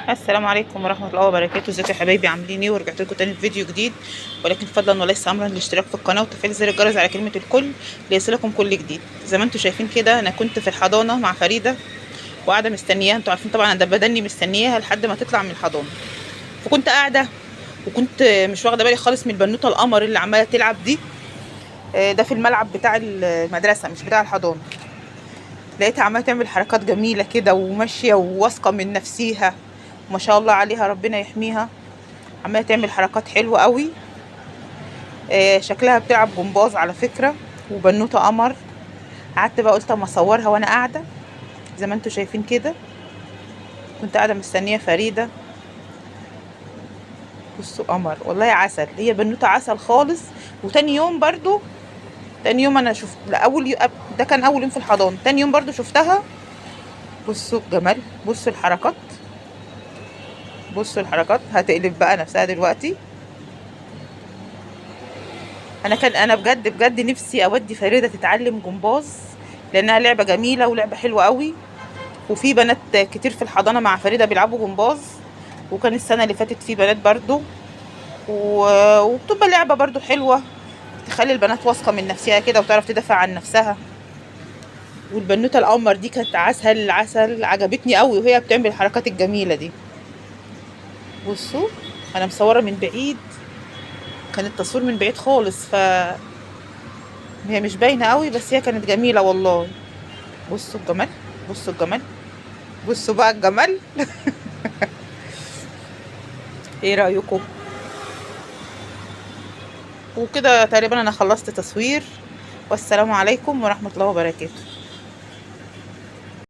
السلام عليكم ورحمة الله وبركاته. ازيكم يا حبايبي، عاملين ايه؟ ورجعت لكم تاني في فيديو جديد، ولكن فضلا وليس امرا الاشتراك في القناة وتفعيل زر الجرس على كلمة الكل ليصلكم كل جديد. زي ما انتم شايفين كده، انا كنت في الحضانة مع فريدة وقاعدة مستنياها. انتوا عارفين طبعا انا بدني مستنياها لحد ما تطلع من الحضانة. فكنت قاعدة وكنت مش واخده بالي خالص من البنوته القمر اللي عماله تلعب دي. ده في الملعب بتاع المدرسة مش بتاع الحضانة. لقيتها عماله تعمل حركات جميلة كده وماشية وواثقه من نفسيها، ما شاء الله عليها، ربنا يحميها. عماله تعمل حركات حلوة قوي. شكلها بتلعب جمباز على فكرة، وبنوته قمر. قعدت بقى قلت اما اصورها وانا قاعدة زي ما انتم شايفين كده. كنت قاعدة مستنيه فريدة. بصوا قمر والله، عسل، هي بنوته عسل خالص. وتاني يوم برضو، تاني يوم انا شفت، لا اول يوم ده كان اول يوم في الحضانة، تاني يوم برضو شفتها. بصوا الجمال، بصوا الحركات، بصوا الحركات، هتقلب بقى نفسها دلوقتي. انا بجد بجد نفسي اودي فريدة تتعلم جمباز، لانها لعبه جميلة ولعبه حلوة قوي. وفي بنات كتير في الحضانة مع فريدة بيلعبوا جمباز، وكان السنة اللي فاتت في بنات برضو، وبتبقى لعبه برضو حلوة، تخلي البنات واثقة من نفسها كده وتعرف تدافع عن نفسها. والبنوته القمر دي كانت عسل عسل، عجبتني قوي وهي بتعمل الحركات الجميلة دي. بصوا انا مصوره من بعيد، كان التصوير من بعيد خالص، ف هي مش باينة قوي، بس هي كانت جميلة والله. بصوا الجمال، بصوا الجمال، بصوا بقى الجمال. ايه رايكم؟ وكده تقريبا انا خلصت تصوير، والسلام عليكم ورحمة الله وبركاته.